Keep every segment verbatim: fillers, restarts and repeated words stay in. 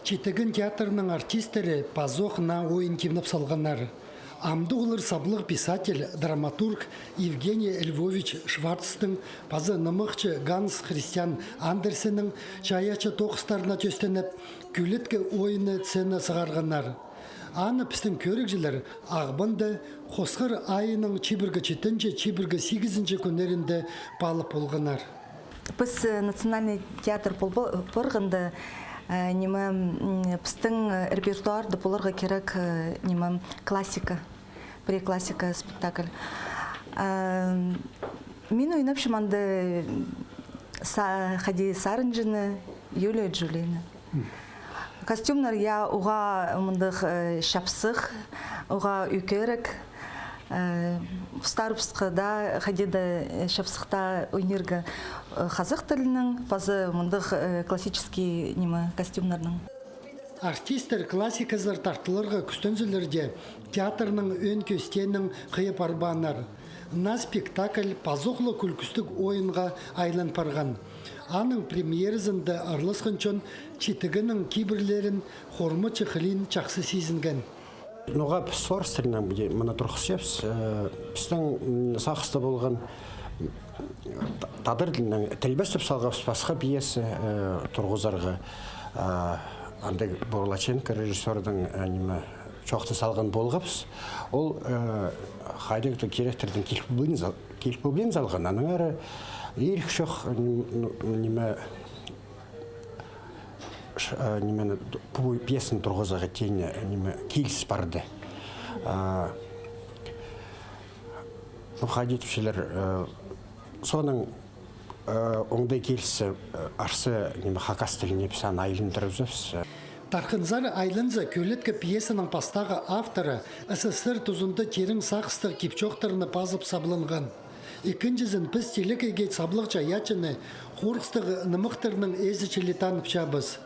Читіген театрның артисттері пазох наа ойын тимнеп салғаннар. Амды олар саблығ писатель, драматург Евгений Львович Шварцтың паза нымахчы Ганс Христиан Андерсеннің чайаачы тоғыстарына тӧстеніп, «Кӧлетке» ойынны сцена сығарғаннар. Аны пістің кӧрігҷілер Ағбанда хосхар айының чибіргі читінҷі, чибіргі сигізінҷі кӱннерінде паалап полғаннар. Піс, э, национальный театр пол-, пол-, полғанда, э, ниме, м, пістің, э, репертуарда поларға кирек, э, ниме, классика, преклассика спектакль. Э, мин ойнапчам анда са-, хайди Сарынҷыны, Юлия Джулияны. Костюмнар, я, уғаа мындағ, э, чапсых, уғаа ӧкерек. Э, постарыбысха даа хайди даа, э, чапсыхта ойнирға, э, хазах тілінең, паза мындағ, э, классический ниме костюмнарнаң. Артисттер классиказар тартыларға кӱстензелер дее, театрның ӧӧн кӧстенің хыйа парбааннар. Наа спектакль пазох ла кӱлкістіг ойынға айлан парған. Аның премьеразында араласхан чон Читігеннің кибірлерін хормачы хылиин чахсы сизінген. Ноға піс орыс тілінең мына турғысчабыс, э, пістің, м, сағыста полған, м, та-, тадар тілінең тілбестеп салғабыс пасха пьеса, э, турғызарға. А, андағ Бурлаченко режиссёрдың, э, ниме, чоохты салған полғабыс. Ол, э, хайдағ-да киректердең киліп полбин сал-, киліп полбин салған. Анаң ары ирік чох, ним-, ну, ниме, ш-, э, нимені, пу пьесаны турғызарға теен, э, ниме, киліс парды. А, ну, хайди тіпчелер, э, соның Э, оңдай киліссе, э, арса, ниме, хакас тіліне піс аны айландырыбызарбыс. Тархынзар айланза, «Кӧлетке» пьесаның пастағы авторы С С С Р тузында тирең сағыстығ кип-чоохтарны пазып сабланған. Ікінҷізін піс телекейге саблығ чайаачыны хорғыстығ нымахтарның ээзі чіли танапчабыс.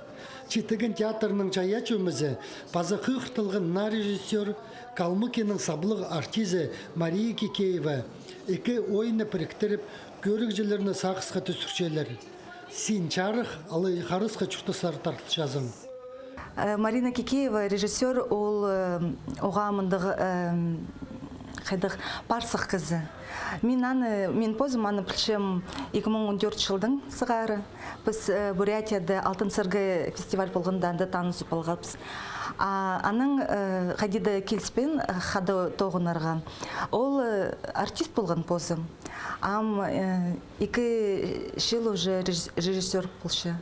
Читіген театрның чайаачы ӧмезі паза хығыртылған наа режиссёр, Калмыкияның саблығ артизі Мария Кикеева. Ікі ойынны піріктіріп, кӧрігҷілерні сағысха тӱсірчелер. Син чарых алай харысха чуртасар тартылчазың. Э, Марина Кикеева, режиссёр, ол, э, уғаа мындағ, э, хайдағ, парсых кізі. Мин аны, мин позым аны пілчем ікі муң он тӧртінҷі чылдаң сығара. Піс, э, Бурятияда «Алтын сірге» фестиваль полғанда, анда танызып алғабыс. А анаң, э, хайди даа киліспеен, э, хада тоғынарға. Ол, э, артист полған позы. Ам, э, ікі чыл уже режис-, режиссёр полча.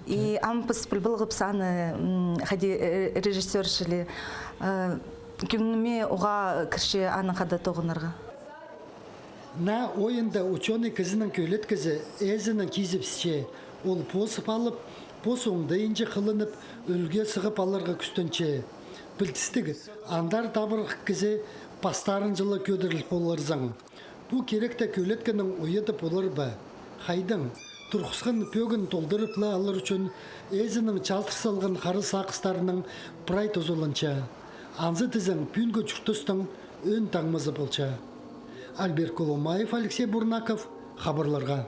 И ам піс піл-, піліп алғабыс аны, м, хайди, э, режиссёр чіли. Э, кӧңніме уғаа кірче анаң хада тоғынарға. Наа ойында учёный кізінің кӧлеткізі ээзінең кизібісче. Ол позып алып, пос оңдайынҷа хылынып, ӱлгӱ сығып аларға кӱстенче. Пілдістіг, андар табырах кізі пастарынҷа ла кӧдіріл поларзың. Пу киректе кӧлеткенің уйадып полар ба? Хайдаң, турғысхан пӧгін толдырып ла алар ӱчӱн ээзінің чазыр салған хара сағыстарынаң прай тузаланча. Анзы тізең, пӱӱнгі чуртастың ӧӧн таңмазы полча. Альберт Колумаев, Алексей Бурнаков, хабарларға.